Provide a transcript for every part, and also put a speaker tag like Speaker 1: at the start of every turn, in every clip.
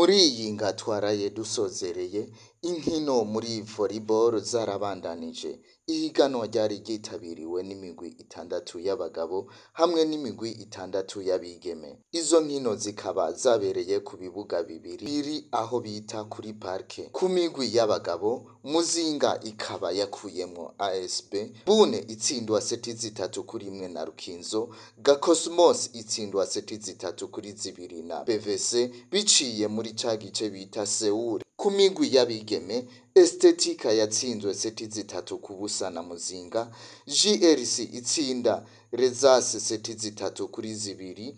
Speaker 1: Muri iyi nga twaraye dusozereye, inkino muri volleyball zarabandanije. Ihiganwa ryari ryitabiriwe n'imigwi itandatu y'abagabo hamwe n'imigwi itandatu y'abigeme. Izo nkino zikaba zabereye ku bibuga bibiri biri aho bita kuri parke. Ku migwi y'abagabo, Muzinga ikaba yakuyemwo ASB, Bune itsindwa seti 3-1 na Rukinzo, Gakosmos itsindwa seti 3-2 na BVC biciye muri ca gice bita Seul. Ku migwi y'abigeme, Estetika yatsinzwe seti 3-0 na Muzinga, JRC itsinda Rezas seti 3-2,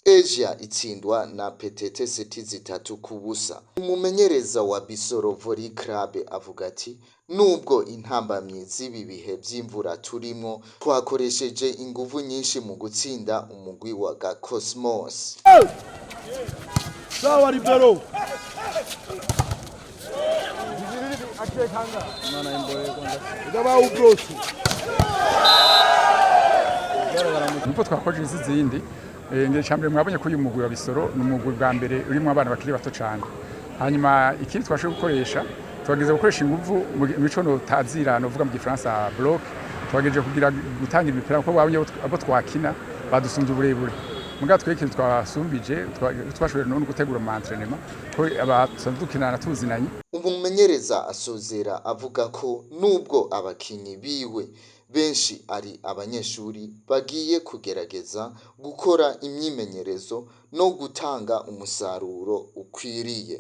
Speaker 1: Asia itsindwa na PTT seti 3-0. Umumenyereza wa Bisoro Volley Club avuga ati: "Nubwo intambamyi z'ibi bihe vy'imvura turimwo, twakoresheje inguvu nyinshi mu gutsinda umugwi wa Gakosmos."
Speaker 2: Sawa libero.
Speaker 3: Nuko twakoje izi zindi ngira icambere mwabonye ko uyu mugwi wa Bisoro ni umugwi bwa mbere urimo abana bakiri bato cyane. Hanyuma ikindi twashoboye gukoresha, twageze gukoresha inguvu mu mico no tazira no vuga mu gifaransa bloc, twagejeje kugira gutangira imipira kuko babonye abo twakina badusunze uburebure. Muga twe ikintu twasumbije, twashoboye no gutegura mu entraînement ko abasanzwe dukinana tuzinanye.
Speaker 1: Umumenyereza asozera avuga ko nubwo abakinyi biwe benshi ari abanyeshuri, bagiye kugerageza gukora imyimenyerezo no gutanga umusaruro ukwiriye.